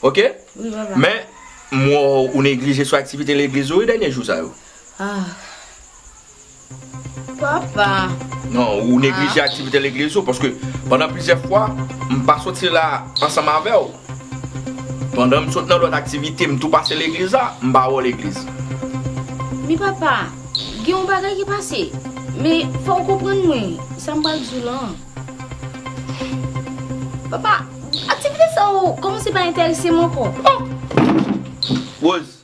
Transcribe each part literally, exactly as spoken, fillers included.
Ok? Wi, papa. Men, m wè w neglije sou aktivite legliz ou, wi, dènye jou sa yo. Ah. Papa. Non, ou neglije aktivite legliz ou, paske pandan plizyè fwa, m pa soti la ansanm avè w. Pandan m sot nan lòt aktivite, m tou pase legliz la, m pa wè w legliz. Men papa, gen yon bagay ki pase. Men fò w konprann mwen, sa m pral di w lan. Papa, aktivite sa yo kòmanse pa enterese m ankò. Oh! Rose.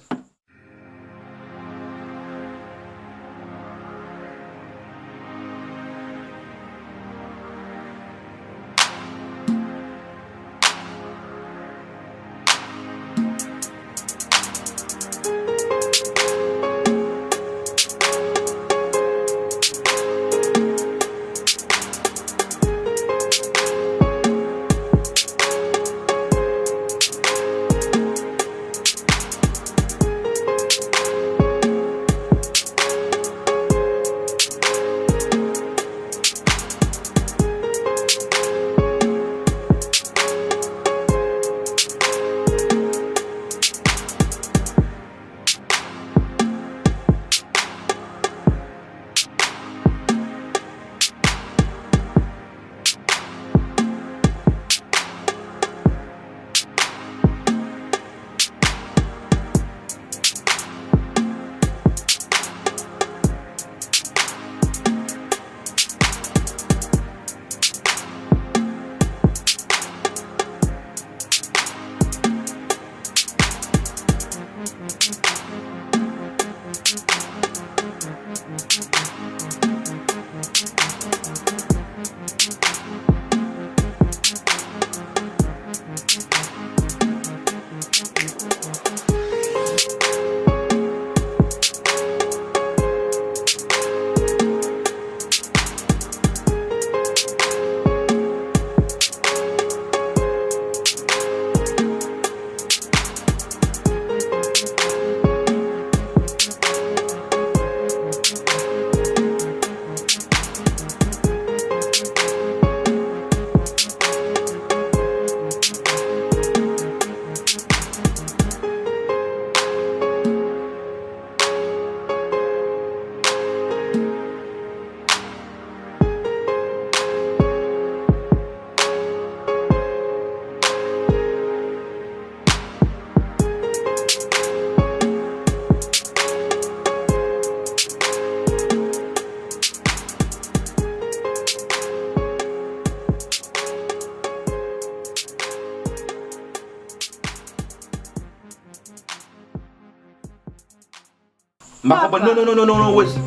M pa konprann. Non, non, non, non, non, non, Rose.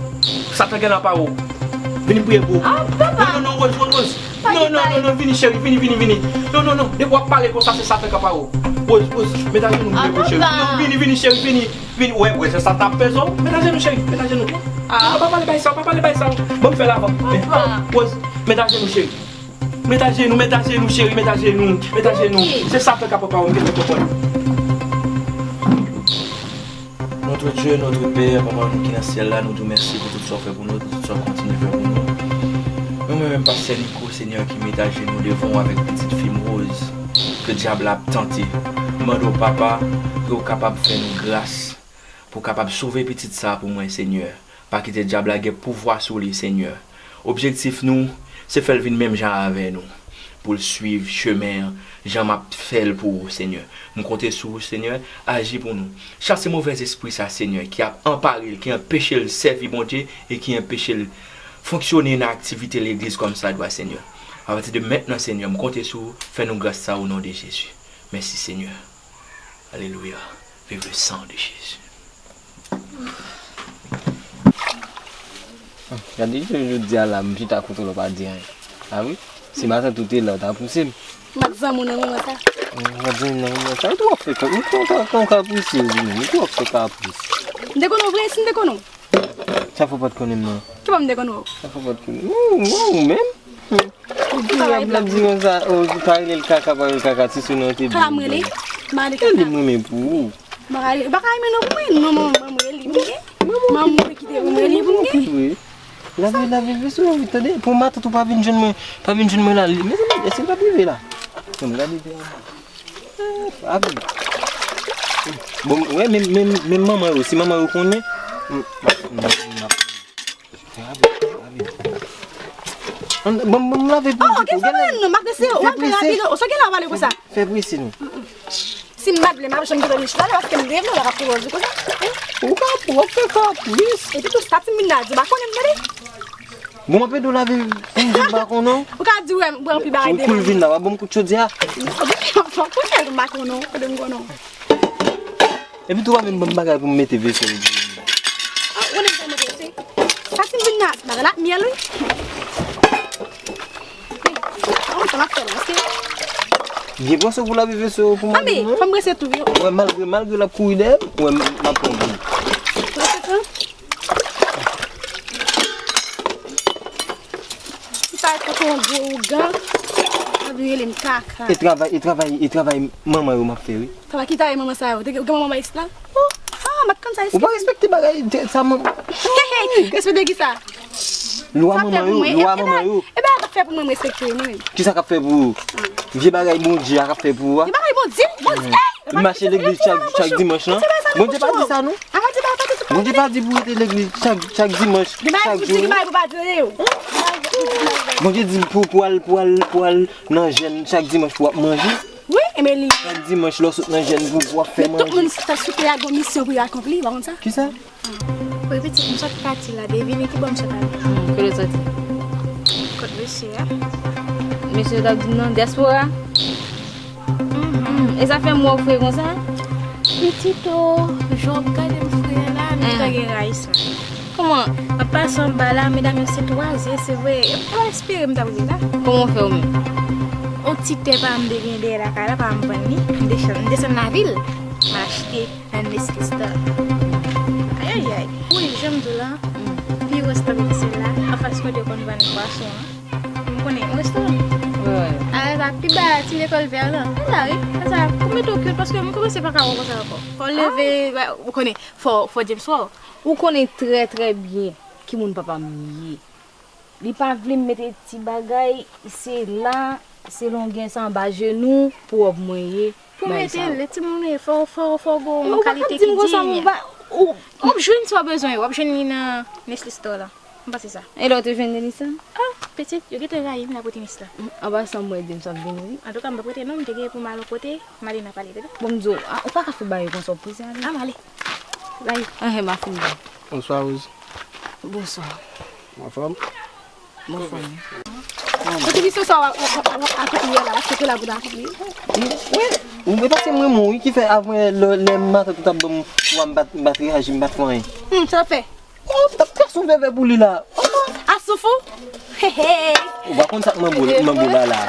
Satan gen la pa ou. Vini m priye pou ou. Ah, papa. Non, non, non, Rose, Rose, Rose. Non, non, non, non, vini, cheri, vini, vini, vini. Non, non, non, depi w ap pale konsa, se Satan k ap pa ou. Rose, Rose, met ajenou m priye pou ou, cheri. Non, vini, vini, cheri, vini. Vini, wè, wè, se Satan ap peze w. Met ajenou, cheri, met ajenou. Non, non, pa pale bay sa, pa pale bay sa. Ban m fè l avan. Rose, met ajenou, cheri. Met ajenou, met ajenou, cheri, met ajenou, met ajenou. Se Satan k ap pa ou, m gentan konprann. Notre Dieu, notre Père, Papa nou ki nan syèl la, nou di w mèsi pou tout sa w fè pou nou, pou tout sa w kontinye fè pou nou. Nou menm, menm pastè Nico, Senyè, ki met ajenou devan w avèk pitit fi m Rose, ke dyab la ap tante. M mande w, Papa, ke w kapab fè nou gras pou w kapab sove pitit sa a pou mwen, Senyè. Pa kite dyab la gen pouvwa sou li, Senyè. Objektif nou, se fè l vin menm jan avè nou, pou l swiv chemen an, jan m ap fè l pou ou, Senyè. M konte sou ou, Senyè, aji pou nou. Chase movèzespri sa, Senyè, ki ap anpare l, ki anpeche l sèvi Bondye e ki anpeche l fonksyone nan aktivite legliz kòmsadwa, Senyè. Apati de mentnan, Senyè, m konte sou ou, fè nou gras sa, o non de Jezi. Mèsi, Senyè. Alelouya. Vive le sang de Jésus. Gade, jodi a la, m chita kote w la, w pa di anyen. A wi? Si maten tou te la, w ta pouse m. M pa t zanmi w nan moman sa. M pa t zanmi w nan moman sa. Ou twò fè ka, ou twò ka, ka, ka pouse w, ou twò fè ka pouse. M te konn w vre, si m te konn w. Sa fò w pa t konnen m nan. Ki bò m te konn wè w? Sa fò w pa t konnen m. Ou, ou, ou menm. Ou di w ap di konsa, ou pa rele l kaka, pa rele l kaka, ti sou non te byen. Kaka m rele? M pa rele kaka. Rele m renmen pou ou. M pa rele, ou pa ka renmen non pou mwen. Non, manman m rele m gen. Manman m kite pou m rele pou m gen. Lave, lave veso yo vit, tande. Pou matant ou pa vin jwenn mwen, pa vin jwenn mwen la. Mezanmi, èske l p ap rive la? Bon, gade vè a. Abi. Bon, wè, menm, menm, menm manman yo, si manman yo konnen, m, m, m, m, Bon, bon, m lave pou ou. Oh, gen sa mwen non, m ap lese w, w ap fè rapid, ou sa gen la w pale konsa. Fè prese non. Si m pa t vle, m ap janm kite w chita la, paske m devle w ap pwopoze konsa. Ou ka, w ap fè kapris. Epi tou, sa ti moun nan di, w pa konnen m tande. Bon, m ap ede w lave, pou m di w pa konnen. Ou ka di w wè m pran pi bagay devan. Kou l vin la, w ap ban m kout chodyè a. Ou konnen m pa konnen w, kote m konnen w. Epi tou pa menm ban m bagay pou m mete veso yo. Ah, ou konnen m te mete veso. Sa ti vin nan bagay la, myèl wi. An, sa m ap fè la, se. Byen pran swen pou lave veso yo pou madanm mwen. Fò m prese tou, wi. Wè, malgre, malgre l ap kouri dèyè m, wè, m, m ap pran pou li. Prese tou. Ti parèt tankou yon gwo ougan. Anvi rele m kaka. E travay, e travay, e travay manman yo m ap fè, wi. Travay ki travay manman sa yo? Te gen manman isit la? Oh, ah, m ap konn sa isit. Ou pa respekte bagay, te, sa manman. Hey, hey, respekte ki sa? Lwa manman yo, lwa manman yo. E bagay k ap fè pou mwen, m respekte, mwen. Kisa k ap fè pou ou? Vye bagay Bondye a k ap fè pou ou a? Vye bagay Bondye? Bondye, hey! Mache legliz chak, chak dimanch lan. Bondye pa di sa, non. Bondye pa di pou rete legliz chak, chak dimanch, chak jou. Bondye di pou, pou al, pou al, pou al nan jèn chak dimanch pou w ap manje. Wi, enben li. Chak dimanch lè w sot nan jèn pou, pou w ap fè manje. Men tout moun ta sou tè a gon misyon pou yo akonpli, pa konn sa? Kisa? Wi, pitit, m sot pati la, devine ki bò m sot ale. Hmm, kote w soti? Kot mesye a? Mesye yo t ap di m nan dyaspora? Mhm. E sa fè m wè w fre konsa? Pitit o, jan w ap gade m fre a la, m ta gen rayisman. Kòman? M ap pase anba la, medam yo se twa zye, se vre. Yo pa espere m t ap rive la. Kòman w fè w menm? On ti tè pa m te gen dèyè lakay la, pa m vann li. M desann, m desann lavil. M achte nan Nestlé Store. Ayayay. Wi, jan m di w la, pi restan se la, anfas kote yo konn vann pwason an. M konnen yon restoran. Wi, wi. Alè sa, pi ba ti lekòl vè lan. Se sa, wi. Se sa, pou mete w kyèt, paske m kòmanse pa ka wè w konsa ankò. Fò w leve, ou konnen, fò, fò James wè w. Ou konnen trè, trè byen ki moun papa m ye. Li pa vle m mete ti bagay, se la, se longen sa anba jenou, pwòp mwen ye. Pou mete l, lè timoun ou ye, fò, fò, fò w gen yon kalite ki diy. Ou, w ap jwenn sa w bezwen, w ap jwenn li nan Nestlé Store la. M panse sa. E lè w te jwenn Denisa? Ah, pitit, yo gentan rayi m la pou tenis la. An pasan, mwen James ap vini, wi. Antouka, m p ap rete non, m te gen pou m al yon kote, m ale n a pale, tande? Bon, m di w, ah, ou pa ka fè bagay konsa, w prese ale. Ah, m ale. Anhen, m a fini. Bonswa, Rose. Bonswa. Anfòm? Mwen fò wi. Kote misyon sa w ap akonpli la, paske te la pou ta akonpli. Wi, ou mwen paske mwen moun wi ki fè avan lè, lè matant ou t ap ban m, m pa t, m pa t reyaji, m pa t fè anyen. Hmm, sa w ap fè? Oh, m t ap kase yon vèvè pou li la. Asouf ou? Hey, hey. Ou pa konn sa k manbo, manbo la la.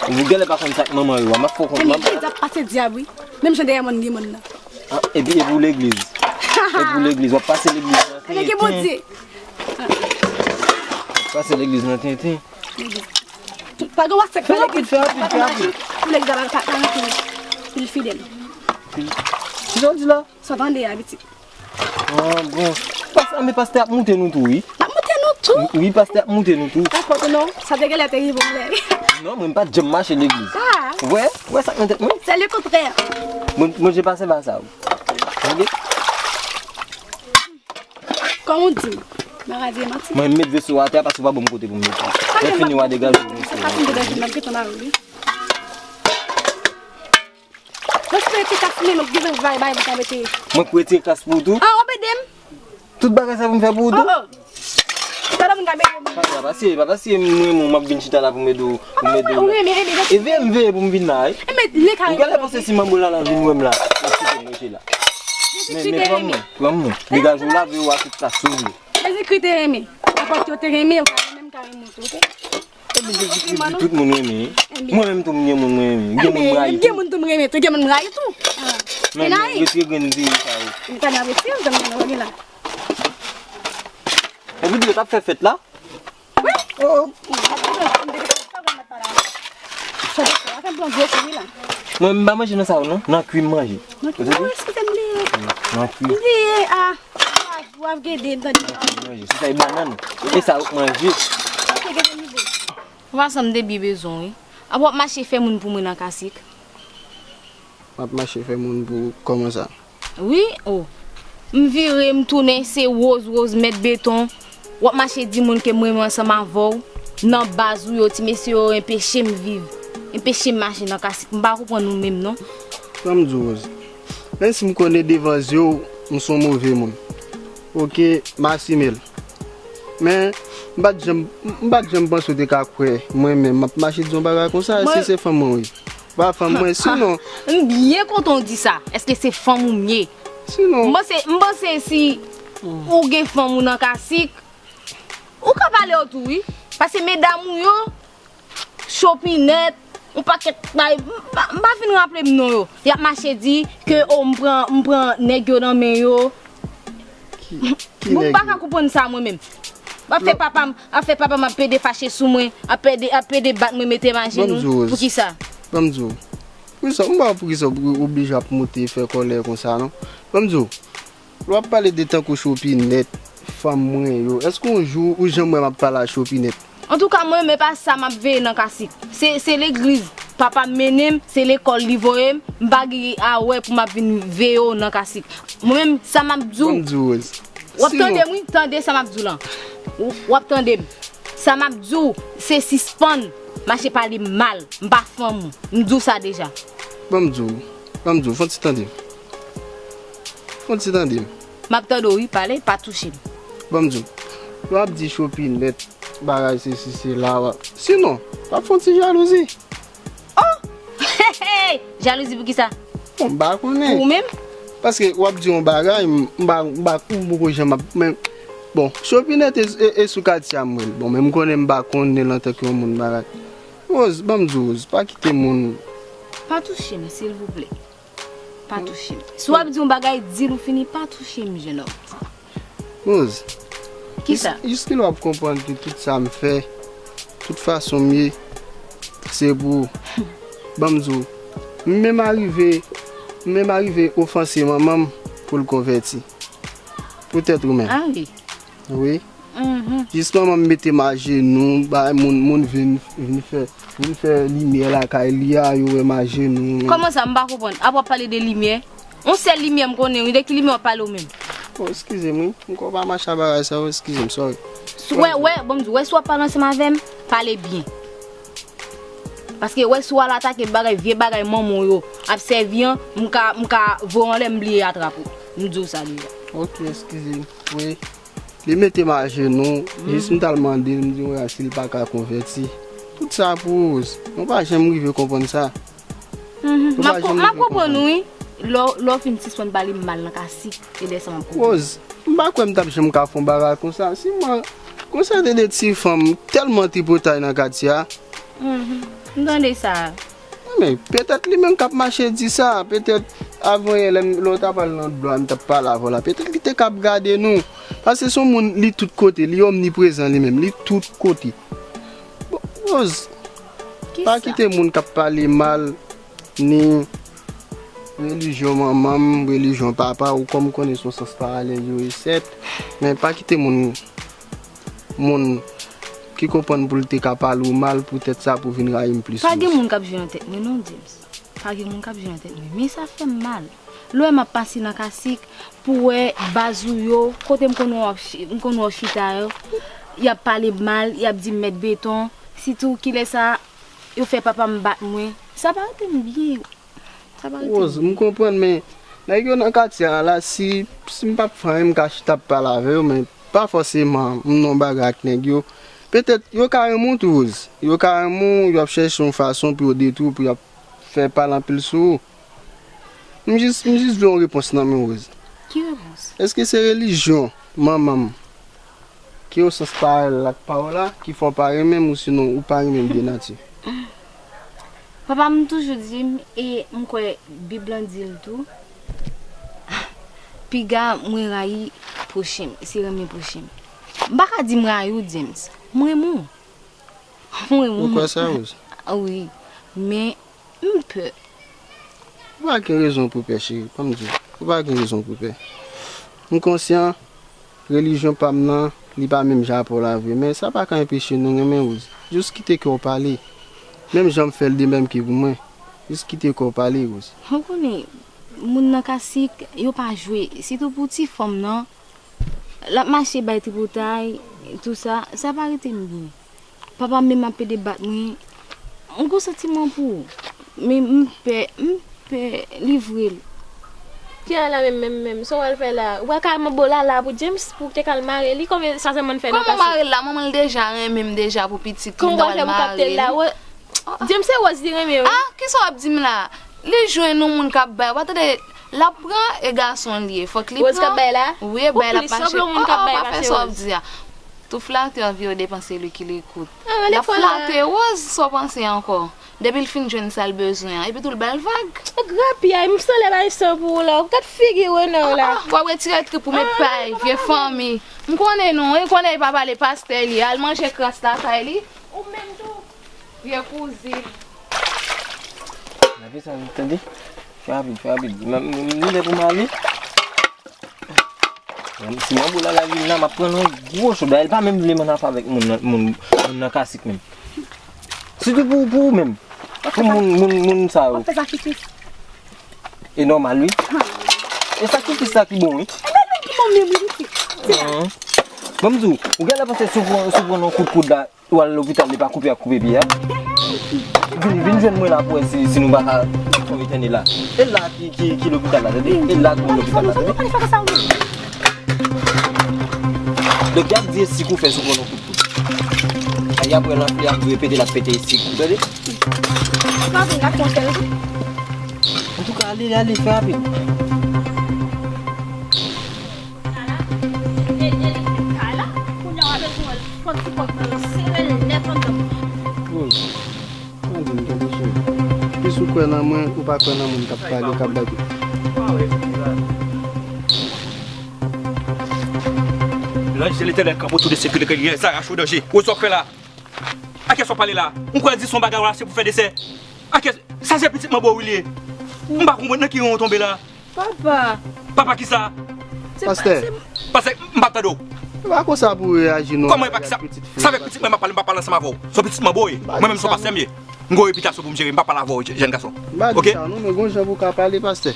Ou genlè pa konn sa k manman yo a, m ap fè w konn. Men Bondye ap pase dyab wi. Menm jan dèyè mòn gen mòn nan. Ah, epi e pou legliz. E pou legliz, w ap pase legliz nan tenten. Avèk Bondye. W ap pase legliz nan tenten. Pa gen wòt sèk fè legliz. Fè rapid, fè rapid, fè rapid. Pou legliz la pa, pa, pa rantre pil fidèl. Kisa w di la? Sa w tande a, pitit. Ah, bon. Pas, men pastè ap moute nou tou, wi. L ap moute nou tou? Wi, pastè ap moute nou tou. Dakò, tonton, sa te genlè te rive w lè. Non, mwen m pa t janm mache legliz. Ah. Wè, wè sa k nan tèt mwen. C'est le contraire. Bon, Bondye pa sèvi a sa, wi. Tande? Kòm ou di m, m a di manti. Mwen, m met veso atè a paske w pa ban m kote pou m mete. Lè fini, w a degaje w. Sa pa fin degaje, m ap gentan mare w, wi. Mwen se retire kas mwen, mwen gentan bay, bay pou ta mete. Mwen k retire kas pou ou tou? Ah, w ap ede m? Tout bagay sa pou m fè pou ou tou? Oh, oh. Talè moun ka ede m. Pa, pa, pa serye, pa, pa serye, m renmen w, m ap vin chita la pou m ede w, pou m ede w la. Ou renmen, renmen, renmen. E veye m veye pou m vin la, wi. E men, le ka. Ou genlè panse si manbo la la vin wè m la, l ap kite m rete la. Men, men, pran mwen, pran mwen. Degaje w lave w a tout sa si w vle. Jezikri te renmen. Nenpòt ki yo te renmen, ou ka renmen, m ka renmen w tou, oke? Epi Jezikri di tout moun renmen. Mwen menm tou m gen moun mwen renmen. Gen moun m rayi tou. Gen moun tou m renmen tou, gen moun m rayi tou. Men, men, retire grenn vye sa yo. M ta nan retire, m ta nan la. Epi di yo t ap fè fèt la. Wi. Oh, oh. Mwen m pa manje nan sa yo non. Nan kwi m manje. Nan kwi, oh, eskize m, bliye. Nan kwi. Bliye, ah. W ap gede m tande. Manje. Se sa e bannann. E sa ou manje. Ok, gede m ide. Ou pa sanm de byen bezwen, wi. Apa w ap mache fè moun pou mwen nan kasik? M ap mache fè moun pou kòman sa? Wi, o. M vire, m tounen, se Rose, Rose, mèt beton. W ap mache di moun ke m renmen ansanm avè w. Nan baz ou yo, ti mesye yo enpeche m viv. Enpeche m mache nan kasik. M pa konprann ou menm, non. Ban m di w, Rose. Menm si m konnen devan zye w, m se yon move moun. Oke, m asime l. Men, m pa t janm, m pa t janm panse w te ka kwè mwen menm m ap mache di yon bagay konsa, si se fanm mwen wi. Pa fanm mwen, sinon. M byen kontan w di sa. Èske se fanm ou m ye? Sinon. M panse, m panse si ou gen fanm ou nan kasik, ou ka pale yo tou, wi. Paske medam ou yo, Chopinèt, yon pakèt bay, m pa, m pa fin raple m non yo. Y ap mache di ke, o, m pran, m pran nèg yo nan men yo. Ki, ki nèg yo? M pa ka konprann sa mwen menm. Ap fè papa m, ap fè papa m ap pede fache sou mwen, ap pede, ap pede bat mwen, mete m ajenou. Ban m di w, Rose. Poukisa? Ban m di w. Poukisa? M pa wè poukisa w oblije ap monte fè kòlè konsa non. Ban m di w. Lè w ap pale de tankou Chopinèt, fanm mwen yo, èske yon jou ou janm wè m ap pale a Chopinèt? Antouka, mwen, men pa sa m ap veye nan kasik. Se, se legliz papa m mennen m, se lekòl li voye m, m pa gen a wè pou m ap vin veye w nan kasik. Mwen menm, sa m ap di w, Ban m di w, Rose. W ap tande m, wi, tande sa m ap di w lan. W, w ap tande m. Sa m ap di w, se sispann mache pale m mal. M pa fanm ou. M di w sa deja. Ban m di w. Ban m di w. Fè yon ti tande m. Fè yon ti tande m. M ap tande w, wi, pale, pa touche m. Ban m di w. Lè w ap di Chopinèt, bagay sesi, sela, w ap, sinon, w ap fè yon ti jalouzi. Oh! Jalouzi poukisa? Bon, m pa konnen. Pou ou menm? Paske w ap di yon bagay, m, m pa, m pa, m poko janm ap, men, bon, Chopinèt e, e, e sou katye a m wè l. Bon, men m konnen m pa konnen l antanke yon moun bagay. Rose, ban m di w, Rose, pa kite moun. Pa touche m, silvouplè. Pa touche m. Si w ap di yon bagay, di l ou fini, pa touche m, jenòm. Rose, jis, jiskilè w ap konprann ke tout sa m fè, tout fason m ye, se pou ou. Ban m di w, m menm arive, m menm arive ofanse manman m pou l konvèti. Poutèt ou menm. Ah wi. Wi. Jis manman m mete m ajenou, bay moun, moun vin, vin fè, vin fè limyè lakay li a, yo wè m ajenou. Kòman sa, m pa konprann? Apre w ap pale de limyè? Yon sèl limyè m konnen, wi, de ki limyè w ap pale ou menm? Oh, eskize m, wi. M kwè w pa mache a bagay sa yo, eskize m, sorry. Wè, wè, bon, m di, wè, si w ap pale ansanm avè m, pale byen. Paske wè, si w al atake bagay, vye bagay manman w yo ap sèvi an, m ka, m ka voye w anlè, m bliye atrape w. M di w sa deja. Ok, eskize m. Wi. Li mete m ajenou, jis m t al mande l, m di, wè, si l pa ka konvèti. Tout sa pou Rose. Mwen pa janm rive konprann sa. Mwen pa janm rive konprann sa. M ap konprann ou, wi. Lè w, lè w fin sispann pale m mal nan kasik, e lè sa m ap konprann. Rose, m pa kwè m t ap janm ka fè yon bagay konsa. Si mwen, konsa te de ti fanm tèlman tripotay nan katye a. M tande sa. Men, petèt li menm k ap mache di sa, petèt avan yè lè m, lè w t ap al nan dlo a, m t ap pale avè w la, petèt li te k ap gade nou. Paske se yon moun, li tout kote, li omniprezan li menm, li tout kote. Bon, Rose, pa kite moun k ap pale mal, ni relijyon manman m, relijyon papa w, kòm konnen se yon sans paralèl yo ye sèt, men pa kite moun, moun ki konprann pou l te ka pale w mal poutèt sa pou vin rayi m plis. Pa gen moun k ap jwe nan tèt mwen non, James. Pa gen moun k ap jwe nan tèt mwen. Men sa fè m mal. Lè w wè m ap pase nan kasik, pou w wè baz ou yo, kote m konn wè w ap chi-, m konn wè w chita yo, y ap pale m mal, y ap di m mèt beton, sitou kilè sa, yo fè papa m bat mwen. Sa pa rete m byen. Sa pa rete m byen. Rose, m konprann, men nèg yo nan katye a la, si, si m p ap fè anyen, m ka chita ap pale avè yo, men pa fòseman m nan yon bagay ak nèg yo. Petèt, yo ka renmen w tou, Rose. Yo ka renmen w, y ap chèche yon fason pou yo detwi w, pou y ap fè pale anpil sou ou. M jis, m jis vle yon repons nan men w, Rose. Ki repons? Èske se relijyon manman m, ki yon sans paralèl ak pa w la, ki fè w pa renmen m, ou sinon ou pa renmen m de nati? Papa m toujou di m, e m kwè Bib lan di l tou, piga mwen rayi pwochen m, se renmen pwochen m. M pa ka di m rayi w, James. M renmen w. M renmen w. Ou kwè sa, Rose? Wi, men m pè. Ou pa gen rezon pou pè, cheri. Ban m di w, ou pa gen rezon pou pè. M konsyan, relijyon pa m nan, li pa menm jan ak pa w la vre, men sa pa ka anpeche nou renmen Rose. Jis kite kè w pale. Menm jan m fè l de menm ki pou mwen. Jis kite kò w pale, Rose. Ou konnen, moun nan kasik, yo pa jwe. Sitou pou ti fanm nan, l ap mache bay tripotay, tou sa, sa pa rete m byen. Papa m menm ap pede bat mwen. M gon santiman pou ou. Men m pè, m pè livre l. Kiyès la menm, menm, menm? Sa w al fè la? Ou pral kare manbo Lala pou James pou w te kal mare li? Konbyen sa sèlman n fè nan kase? Kòman mare l la? Manman l deja renmen m deja pou pitit li, m ta pral mare l. James se Rose li renmen wi. Ah, kisa w ap di m la? Li jwenn yon moun k ap bay, w pa tande, l ap pran, e gason l ye. Fòk li pran. Rose k ap bay la? Wi, e bay l ap mache. Oh, oh, pa fè sa w ap di a. Tou flatè vye yo depanse li ki li kout. L ap flatte Rose, sa w panse ankò? Depi l fin jwenn sa l bezwen an, epi tou l ba l vag. Grapyay, m sanlè bay san pou ou la. Gad figi Renan w la. Ah, ah, w ap retire trip ou met pay, vye fanmi. M konnen nou, e konnen e pa pale pastè li, al manje kras lakay li. Ou menm tou. Vye kouzin. Gade sa, tande? Fè rapid, fè rapid. M, m, m lè pou m ale. Si manbo Lala vin la, m ap pran nan gwo cho. Dayè, l pa menm vle m ann afè avèk moun nan, moun, moun nan kasik menm. Sitou pou, pou ou menm. Pou moun, moun, moun sa yo. W ap fè sakrifis. E nòmal, wi. E sakrifis la ki bon, wi. E nòmal ki bon menm, wi, pitit. Se sa. Ban m di w, ou genlè panse si w pran, si w pran nan kout koud la, ou al lopital, li pa koupe, ap koupe pye a. Vin, vin jwenn mwen la pou wè si, si nou pa ka fè yon etène la. E la ki, ki, ki lopital la, tande? E la ki lopital la, tande? Donk, y ap di e si kou fè sou pran yon kout poud. Ay, apre l anfle, ap di repete, l ap pete e si kou, tande? Antouka, ale, ale, fè rapid. Rose, pa di m tande, cheri. Plis ou kwè nan mwen, ou pa kwè nan moun k ap pale, k ap bay kout. Lanj de Letènèl kanpe otou de sèk ke lè zarache o danje. Rose, sa w fè la? A kiyès w ap pale la? M kwè di se yon bagay w achte pou fè desè. A kiyès? Sa se pitit manbo wi li ye. M pa konprann nan ki ran w tonbe la. Papa. Papa kisa? Pastè. Pastè, m p ap tande w. E pa konsa pou w reyaji non. Kòman e pa kisa? Sa avèk pitit mwen m ap pale, m p ap pale ansanm avè w. Se yon pitit manbo w ye. Mwen menm se yon pastè m ye. M gon repitasyon pou m jere, m p ap pale avè w, jèn gason. M pa di sa non, men gon jan pou w ka pale, pastè.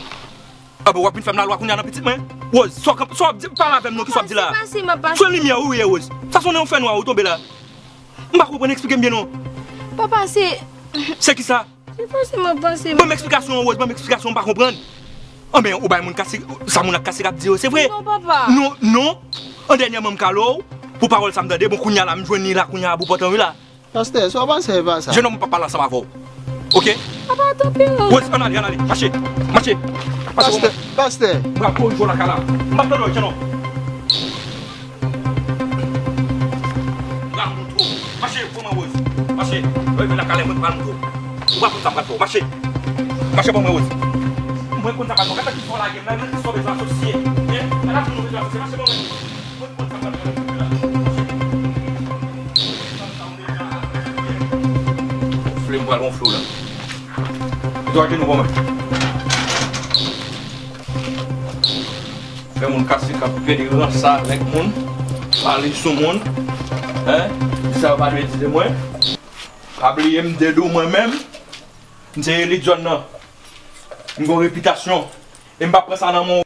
A bon, w ap vin fè m lalwa kounye a nan pitit mwen? Rose, sa w ap di, pale avè m non, kisa w ap di la? Sou limyè wi w ye, Rose. Sa se yon fènwa ou tonbe la. M pa konprann, eksplike m byen non. Papa, se... Se kisa? Se panse m ap panse. Ban m eksplikasyon, Rose, ban m eksplikasyon, m pa konprann. Anben, ou bay moun kase, sa moun ak kase k ap di yo, se vre? Non, papa. Non, non. An dènyèman, m kale w pou pawòl sa m tande. Bon, kounye a la, m jwenn li la, kounye a, bò pòt lan wi la. Pastè, sa w panse e pa sa? Jennonm, m p ap pale ansanm avè w. Oke? Papa, tanpri, Rose. Rose, ann ale, ann ale. Mache, mache. Pastè, pastè. M pral korije w lakay la. M p ap tande w, jennonm. Mache, pran mwen, Rose. Mache. Lè w rive lakay la, mwen pral montre w. Ou pa konn sa m pral fè w. Mache. Mache, pran mwen, Rose. Mwen konn sa m pral fè w. Gade ki fò lage m la, gade ki fò bezwen asosye. Hein? Gade ki fò bezwen asosye. Mache, pran mwen. Mwen konn sa m pral fè w. Mache. Gonfle, m pral gonfle w la. Mete w ajenou, pran mwen. Fè moun kase k ap pede ranse avèk moun, pale sou moun, hein? Di sa yo pa dwe di de mwen. Pa bliye m Dedou mwen menm, m se Eli John nan. M gon repitasyon. E m p ap pran sa nan men